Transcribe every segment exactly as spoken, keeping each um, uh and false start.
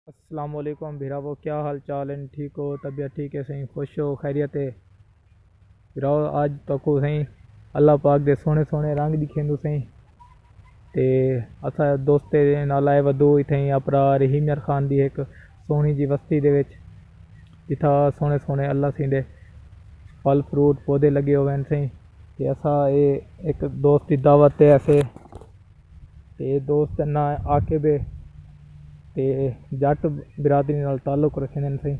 السلام علیکم بھراوو، کیا حال چال ہیں؟ ٹھیک ہو؟ طبیعت ٹھیک ہے سائیں؟ خوش ہو؟ خیریت ہے؟ بھراوو، اڄ تہاکوں سائیں اللہ پاک دے سوہݨے سوہݨے رنگ ݙکھیندوں سائیں۔ تے اساں دوستے دے نال آئے ودوں اتھائیں اپرا رحیم یار خان دی ہک سوہݨی جی وستی دے وچ، جتھاں سوہݨے سوہݨے اللہ سائیں دے پھل فروٹ پودے لڳے ہوئے ہن سائیں۔ تے اساں اے ہک دوست دی دعوت تے اسے تے دوست نہ آکے بے تے جٹ برادری نال تعلق رکھیندے ہن سائیں۔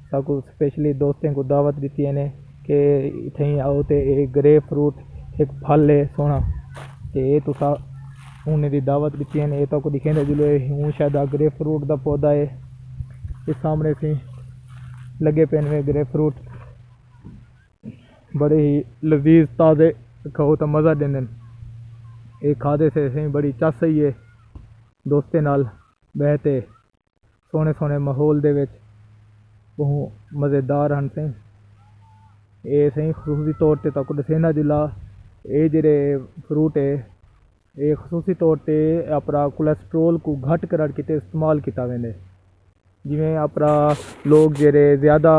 ساکوں سپیشلی دوستیں کوں دعوت ݙتی ہے نے کہ اتھائیں آؤ تے اے گریپ فروٹ ہک پھل ہے سوہݨا، تے اے تساں انہیں دی دعوت ݙتی ہے نے۔ اے تہاکوں ݙکھیندا جلو، اے ہوں شاید آ گریپ فروٹ دا پودا ہے۔ اے سامݨے سائیں لڳے پئے نے گریپ فروٹ، بڑے ہی لذیذ تازے، کھاؤ تاں مزہ ݙیندن۔ اے کھادے سے سائیں بڑی چس آئی ہے۔ دوستیں نال ٻہہ تے سوہݨے سوہݨے ماحول دے وچ ٻہوں مزیدار ہن سائیں۔ اے سائیں خصوصی طور تے تہاکوں ݙسیندا جلا، اے جیڑھے فروٹ ہے، اے خصوصی طور تے اپرا کولیسٹرول کوں گھٹ کرݨ کیتے استعمال کیتا ویندے۔ جیویں اپرا لوگ جیڑھے زیادہ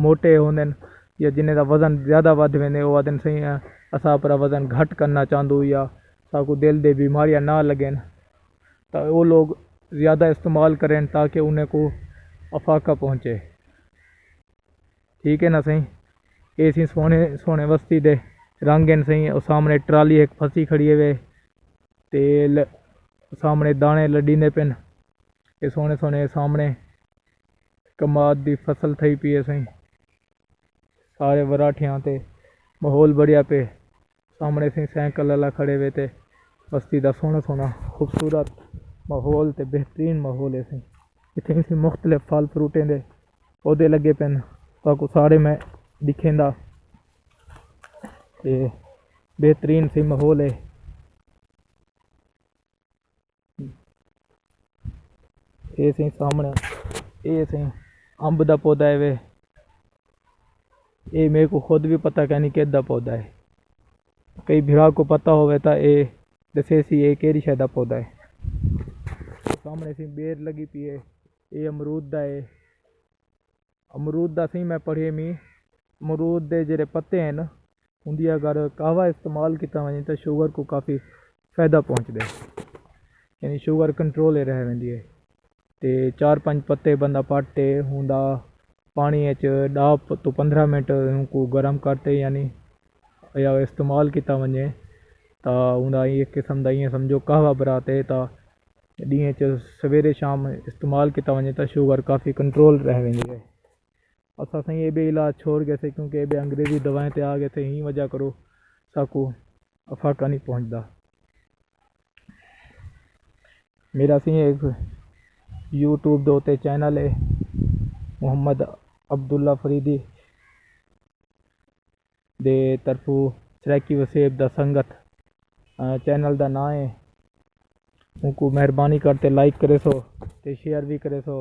موٹے ہوندن یا جنہیں دا وزن زیادہ ودھ ویندے، او آہدن سائیں اساں اپرا وزن گھٹ کرݨا چاہندوں یا ساکوں دل دے بیماریاں نہ لڳن، تاں او لوگ زیادہ استعمال کرن تاکہ انہیں کوں افاقہ پہنچے۔ ٹھیک ہے نا سائیں؟ اے سائیں سوہݨے سوہݨے وستی دے رنگ ہن سائیں۔ او سامݨے ٹرالی ہک پھسی کھڑی ہے وے، تے ل-، سامݨے داݨے لݙیندے پن۔ اے سوہݨے سوہݨے سامݨے کماد دی فصل تھئی پئی ہے سائیں۔ سارے وراٹھیاں تے ماحول بݨیا پئے۔ سامݨے سائیں سائیکل آلا کھڑے وے تے وستی دا سوہݨا سوہݨا خوبصورت ماحول تے بہترین ماحول ہے سائیں۔ اتھیں سائیں مختلف پھل فروٹیں دے پودے لڳے پن، تہاکوں سارے میں ݙکھیندا۔ تے بہترین سائیں ماحول ہے۔ اے سائیں سامݨے، اے سائیں امب دا پودا ہے وے۔ اے میکوں خود وی پتہ کائنی کیݙا پودا ہے۔ کئی بھرا کوں پتہ ہووے تاں اے ݙسیسی اے کیڑھی شے دا پودا ہے۔ سامݨے سائیں ٻیر لڳی پئی ہے۔ اے امرود دا ہے۔ امرود دا سائیں میں پڑھیے می، امرود دے جیڑھے پتے ہن، اوندی اگر قہوہ استعمال کیتا ونڄے تاں شوگر کوں کافی فائدہ پہنچدے، یعنی شوگر کنٹرول ء رہ ویندی ہے۔ تے چار پنج پتے بندہ پٹ تے ہوندا پاݨی اچ ݙاہ پ-، توں پندرہ منٹ اونکوں گرم کر تے، یعنی یا استعمال کیتا ونڄے تاں اوندا ایں ہک قسم دا ایئں سمجھو قہوہ برات ہے، تاں ݙینہہ اچ سویرے شام استعمال کیتا ونڄے تاں شوگر کافی کنٹرول رہ ویندی ہے۔ اساں سائیں اے ٻئے علاج چھوڑ ڳئے سے، کیونکہ اے ٻئے انگریزی دوائیں تے آ ڳئے سے، ایں وجہ کرو ساکوں افاقہ نہیں پہنچدا۔ میرا سائیں ایک یوٹیوب دے اتے چینل ہے محمد عبداللہ فریدی دے طرفوں سرائیکی وسیب دا سنگت، آ، چینل دا ناں ہے۔ اونکوں مہربانی کر تے لائک کریسو تے شیئر وی کریسو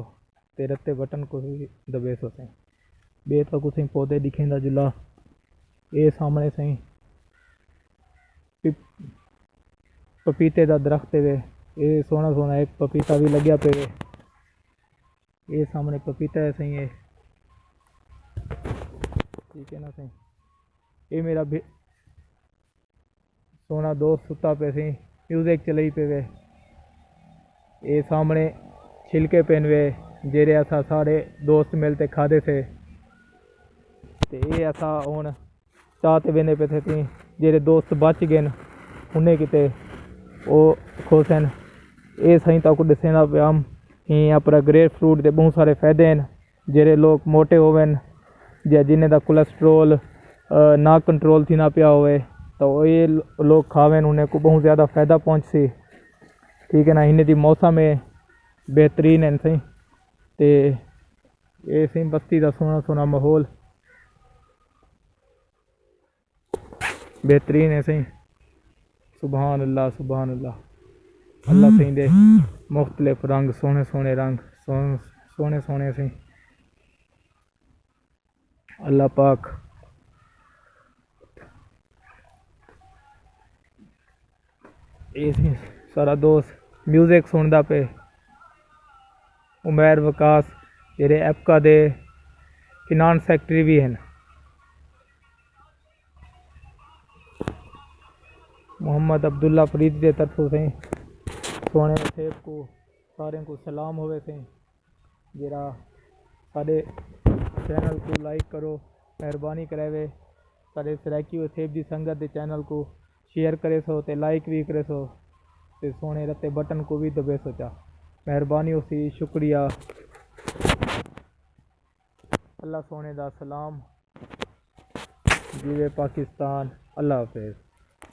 تے رتے بٹن کوں وی دبیسو سائیں۔ ٻئے تہاکوں سائیں پودے ݙکھیندا جلا۔ اے سامݨے سائیں پپ-، پپیتے دا درخت ہے وے۔ اے سوہݨا سوہݨا ہک پپیتا وی لڳیا پئے وے۔ اے سامݨے پپیتا ہے سائیں، اے ٹھیک ہے نا سائیں۔ اے میرا بھی سوہݨا دوست ستا پئے سائیں، میوزک چلائی پئے وے۔ اے سامݨے چھلکے پئن وے، جیڑھے اساں سارے دوست مل تے کھادے سے۔ تے اے اساں ہݨ چا تے ویندے پئے تھے تیں، جیڑھے دوست بچ ڳئن انہیں کیتے او کھوسن۔ اے سائیں تہاکوں ݙسیندا پیام، ایں اپرا گریپ فروٹ دے ٻہوں سارے فائدے ہن۔ جیڑھے لوک موٹے ہوون یا جنہیں دا کولیسٹرول، آ، نہ کنٹرول تھیندا پیا ہووے تاں او اے لوک کھاون، انہیں کوں ٻہوں زیادہ فائدہ پہنچسی۔ ٹھیک ہے نا، انہیں دی موسم ہے بہترین ہن سائیں۔ تے اے سائیں بستی دا سوہݨا سوہݨا ماحول۔ بہترین ہے سائیں۔ سبحان اللہ، سبحان اللہ۔ اللہ سائیں دے مختلف رنگ، سوہݨے سوہݨے رنگ، سوہݨے، سوہݨے سوہݨے سائیں۔ اللہ پاک اے سائیں سارا دوست میوزک سݨدا پئے۔ عمیر وقاص جیڑھے ایپکا دے فنانس سیکرٹری وی ہن۔ محمد عبداللہ فرید دے طرفوں سئیں سوہݨے وسیب کوں ساریں کوں سلام ہووے سئیں، جیڑھا ساݙے چینل کوں لائک کرو، مہربانی کریوے۔ ساݙے سرائیکی وسیب دی سنگت دے چینل کوں شیئر کریسو تے لائک وی کریسو تے سوہݨے رتے بٹن کوں وی دبیسو چا۔ مہربانی ہوسی، شکریہ۔ اللہ سوہݨے دا سلام۔ جیوے پاکستان۔ اللہ حافظ۔